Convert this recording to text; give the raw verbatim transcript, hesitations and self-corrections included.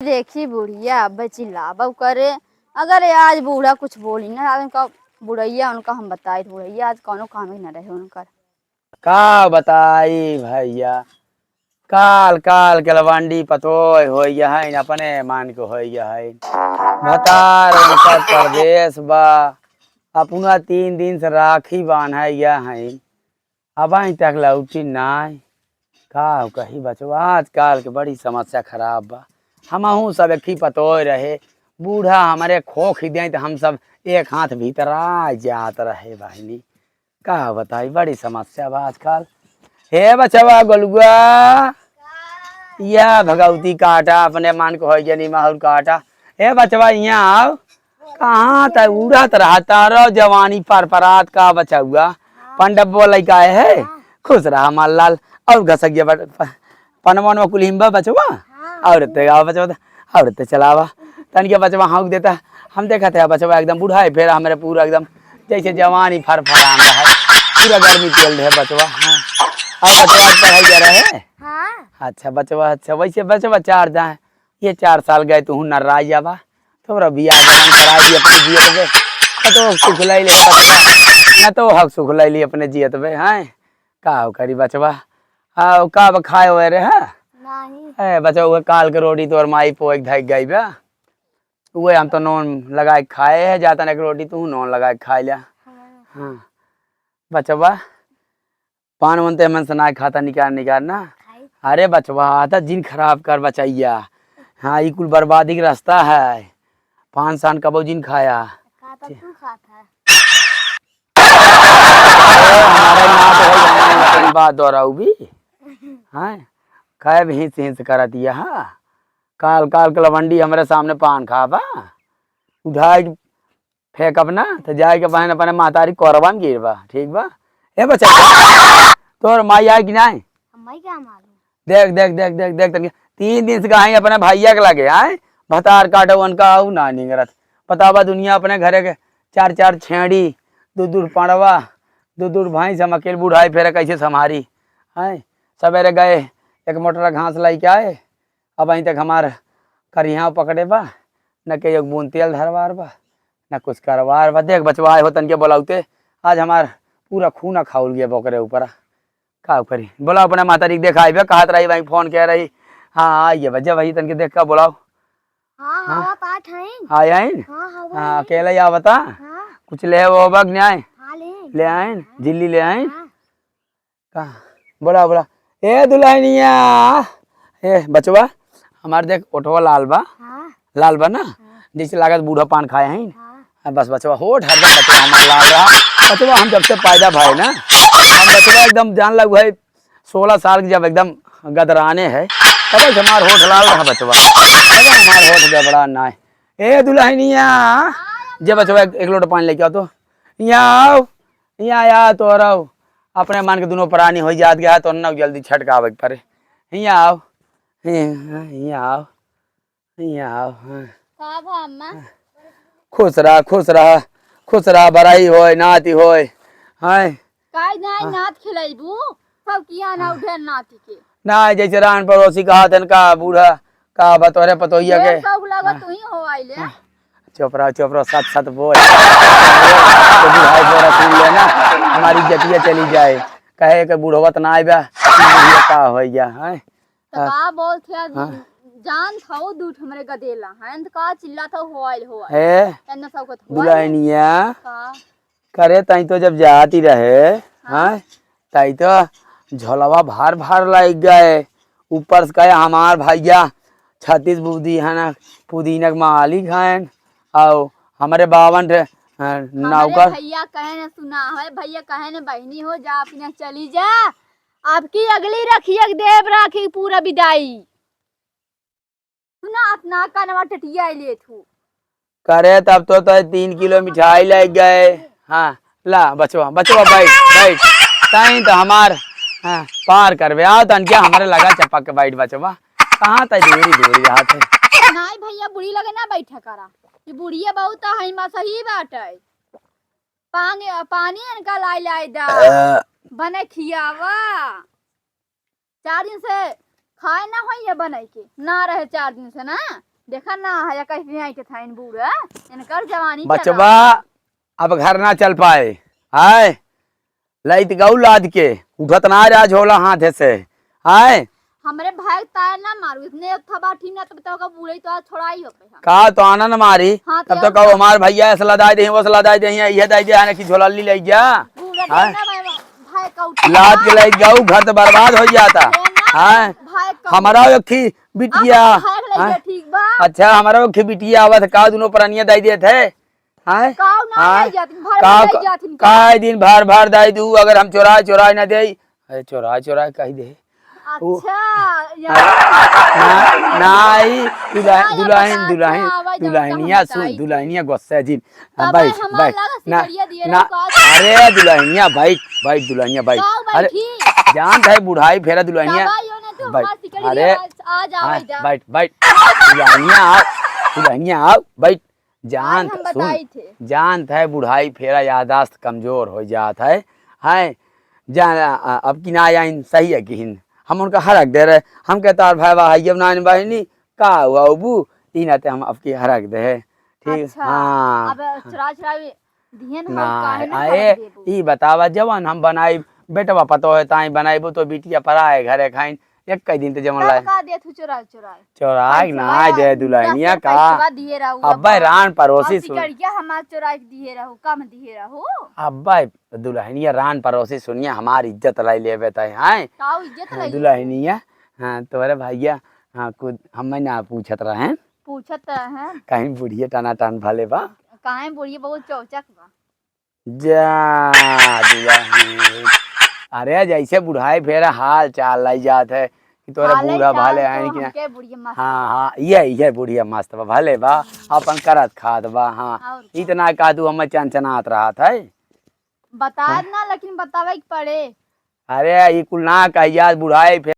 देखी बुढ़िया अब चिल्लाबो करे। अगर आज बूढ़ा कुछ बोली ना, आज उनका बुढ़ैया, उनका हम बताई, बुढ़ैया आज कौनो काम ही ना रहे उनकर। का बताई भैया, काल काल के लवंडी पतोय होइ गया है, अपने मान के होइ गया है। भतार उनकर परदेस बा, अपना तीन दिन से राखी बांधे गया है, अबहीं तक लौटी नाय। का कही बचवा, आजकल के बड़ी समस्या खराब बा। हमहू सब एक ही पतोय रहे, बूढ़ा हमरे खोख ही दें त हम सब एक हाथ भीतरा जात रहे बहिनी। का बताई, बड़ी समस्या बा आजकल। हे बचवा गोलुआ, या भगवती काटा, अपने मान के होइ गया नी माहौल काटा। हे बचवा, यहाँ आओ। कहाँ त उड़त रहता रो जवानी पर परात का बचौआ। पंडब बोलै का है? खुश रहा हमार लाल। और घसक गया बड़-, प-, पनवा वनवा कुलिम्बा बचवा। और ते आओ बचवा, और ते चलावा। तनिके बचवा हौंक देता। हम देखत है बचवा एकदम बुढ़ाई फेरा हमरे पूरा एकदम जैसे जवानी फरफरान रहा है। पूरा गर्मी तेल दे बचवा। हाँ। और बचवा आज पढ़ाई जा रहे हैं? हाँ। अच्छा बचवा, अच्छा वैसे बचवा चार जाए, ये चार साल गए तू नर्राई जाबा। तोरा बियाह जवान कराई दी अपने जियत बे। ना तो सुख लै ले बचवा, ना तो हक सुख लै ली अपने जियत बे, हैं? का हो करी बचवा? आ, का ब-, खाए हुए रे, हाँ? नहीं। ए, बचवा, उहे काल के रोटी तोर माई पोए के धइ गई बा। उहे हम तो नून लगाए के खाए है, जाता ना एक रोटी तू नून लगाए के खाए लिया। हाँ। हाँ। बचवा, पान वान ते हमन से ना खाता, निकार, निकार ना। खाई। अरे बचवा, आदत जिन खराब कर बचैया। हाँ, ई कुल बर्बादी के रास्ता है। पान सान कबो जिन खाया। खाता तू खाता है। अरे, हमारा ना तो है, हमारा ना तो बात दोहराऊ भी। हाँ, खाए भी हिंस हिंस करत या, हाँ। काल, काल के लवंडी हमरे सामने पान खाबा। उठाए के फेंकब ना, त जाए के बहन अपने महतारी कोरबा में गिरबा, ठीक बा? ए बच्चा, तोर माई आए कि नाई? हम माई का मालूम। देख, देख, देख, देख, देख, तनिक तीन दिन से कहीं अपने भैया के लगे आए, भतार काटो उनका आऊ ना निंगरत। बतावा दुनिया अपने घरे के चार चार छेड़ी, दू दू पड़वा, दू दू भैंस हम अकेल बुढ़ाई फेरे कैसे संभारी? हैं? सवेरे गए, एक मोटरा घास लेके आए, अबहीं तक हमार करिहा पकड़े बा, न के एक बूंद तेल धरवार बा, न कुछ करवार बा। देख बचवा आए हो तनके बोलाउते, आज हमार पूरा खूना खाउल गया बकरे ऊपर। का करी? बोलाओ अपने महतारी के देखाई बे, कहत रही भाई फोन कह रही। हाँ, आइए बा, जब वही तनके देख का बोलाओ। हाँ, हाँ? हाँ, पाठ है। आए आइन? हाँ, हाँ, हाँ, वही। अकेले ही आवता? हाँ। कुछ ले वो बग न्याय? हाँ, ले। ले आइन? हाँ। झिल्ली ले आइन? हाँ। का? बोला, बोला। ए दुल्हनिया, ए बचवा, हमार देख ओठवा लाल बा। हाँ। लाल बा ना? हाँ। जैसे लागत बूढ़ा पान खाए हैं। हाँ। आ, बस बचवा, होठ हरदम बचवा हमार लाल रहा। बचवा हम जब से पैदा भए ना, हम बचवा एकदम जान लग भाई सोलह साल के जब एकदम गदराने है, तब से हमार होठ लाल रहा बचवा। तब हमार होठ गबड़ा ना है। ए दुल्हनिया, जे बचवा एक, एक लोटा पानी लेके आओ तो। यहाँ आओ। हियाँ आ तोहरा अपने मन के दुनो प्राणी होइ जात गया, तो न जल्दी छटकावे के परे। हियाँ आओ, हियाँ, हियाँ आओ, हियाँ आओ, हाँ। का भा अम्मा? खुश रहा, खुश रहा, खुश रहा, बड़ाई होय, नाती होय, हैं? काहे नाय हाँ। नात खिलैबू? सब किया ना हाँ। उठे नाती के। ना, जैसे रान पड़ोसी कहा थन का बूढ़ा, का बा तोहरे पतोहिया ढेर के? शौक लगा हाँ। तू ही हो आइले। हाँ। चुप रहो, चुप रहो, सत सत बोल। तो बुढ़ाई थोड़ा सुन ले ना, हमारी इज्जतिया चली जाए। कहे के बुढ़वत ना आइबा, बुढ़िया का होइया, हैं? तो हाँ। का बोलत है, हाँ। जान खाओ दूठ हमरे गदेला, हैं? तो का चिल्लात हो, हो आइल, हो आइल। हे, एन्ने सब कुछ हो आइल। दुल्हनिया। का? करे, ताई तो जब जाती रहे, हाँ। हाँ, ताई तो झोलवा भार भार लाग गए। ऊपर से कहे, "हमार भैया छत्तीस बुद्धि है ना, पुदीना के मालिक हैं, और हमारे बावन ठे, अ, हमरे नौकर।" भैया कहे न सुना है, भैया कहे न बहिनी हो जा, अपने चली जा, आपकी अगली रखिए देव राखी पूरा विदाई। सुना, अपना कनवा टटिया लेत हूँ। करे तब तो, तो तीन किलो मिठाई ले गए। हाँ, ला बचवा, बचवा बैठ, बैठ। ताई तो हमार, हाँ, पार करबे। आओ तन क्या हमारे लगा चपक के बैठ बचवा। कहाँ तय दूरी दूरी हाथ है। नाई भैया, बुढ़ी लगे ना बैठा करा। ये बुढ़िया बहुत है, मा सही बात है। पानी, पानी इनका लाई लाई दा। अ। बने खियावा। चार दिन से खाए ना होई है बनाई के, ना रहे चार दिन से ना। देखा ना, हया कैसे ऐंठत हइन बूढ़ा, इनकर जवानी बचवा चला। अब घर ना चल पाए, आय, लइत गऊ लाद के, उठत ना रहा झोला हाथे से, आय। हमरे भाई ताय ना मारू, इतने थबा ठीक ना, तब तो ओका बूढ़े तो आज छोड़ाई हो पे हम। का तो आना न मारी, हाँ, तब तो तो कहू हमार भैया ऐसा लदाई दे, वो ऐसा लदाई दे, ये दे दे, आने की झोला ली ले जा। बूढ़ा हाँ? देना भाई, भाई का उठा। लाद के लइत गऊ, घर तो बर्बाद हो जाता। देना हाँ? भाई का हमारा एक थी बिटिया, भाई का हाँ? ठीक बा। अच्छा, हमारा एक थी बिटिया आवत, का दोनों प्रानिया दाई देत है? हैं? काऊ ना हाँ? ले जातिन, भर काऊ भर ले का-, जातिन का? काई दिन भर भर दाई दू, अगर हम चोराए चोराए ना देई। अरे चोराए चोराए कही दे। उ-, अच्छा, हाँ, यार। ना, ना, ई दुल्हन, हाँ, या दुल्हन, बताते दुल्हन, हैं, आवाज दुल्हनिया हम सुन, बताई थी। दुल्हनिया गुस्सा जिन। हाँ, तब बैठ, हमार बैठ। लगा ना, सिकड़िया दिए ना, रहो, का? अरे दुल्हनिया बैठ, बैठ दुल्हनिया बैठ। काऊ अरे बैठी? जानत है बुढ़ाई फेरा दुल्हनिया। तब आइयो ना तू बैठ। हमार सिकड़ी अरे, दिए, आज, आज हाँ, आवे जा। बैठ, बैठ। दुल्हनिया आओ, दुल्हनिया आओ, बैठ। जानत, आज हम सुन, बताई थे। जानत है बुढ़ाई फेरा याददाश्त कमजोर हो जात है, हैं? जान, आ, अब की ना आइन सही है किहिन। हम उनका हरक दे रहे, हम कहता और भाई भाई अब ना आइन बहिनी, का हुआ अबू? ई नाते हम अब की हरक दे है, ठीक? अच्छा, हाँ। अब चुरा चुरा भी दिहन हो, ना, काहे ना आए, कर देबू? ई बतावा जवन हम बनाई, बेटवा पतो है ताई बनाई, वो तो बिटिया पराए घरे खाइन, एक कई दिन तो जवन तब लाए। का देत हूँ चुराए चुराए? चोराई पैसवा ना दे दुल्हनिया दस का। पैसवा दिए रहू अब्बे अब। रान परोसी और सुन। सिकड़िया हमार चोराई के दिए रहू, कम दिए रहू। अब्बे दुल्हनिया रान परोसी सुनिया हमार इज्जत लाई लेबे तय हैं। काऊ इज्जत हाँ, लाई दुल्हनिया, हाँ, तोरे भैया, हाँ, कुछ हमें ना पूछत रहे। पूछत रहे। कहीं बुढ़िया टना टन भले बा। काहे बुढ़िया बहुत चौचक बा। जा, दुल्हन। अरे, जैसे बुढ़ाई फेरा हाल चाल लाई जात है कि तोरे हाल बूढ़ा चाल भाले तो आए कि ना। हमके बुढ़िया मस्त हाँ, बा। हाँ, ये, ये बुढ़िया मस्त बा, भले बा, हम्म। अपन करत खात बा, हाँ। और का? इतना का तू हमें चनचनात रहत है? बता हाँ? ना, लेकिन बतावे के पड़े। अरे, ई कुल ना कही जात, बुढ़ाई फेरा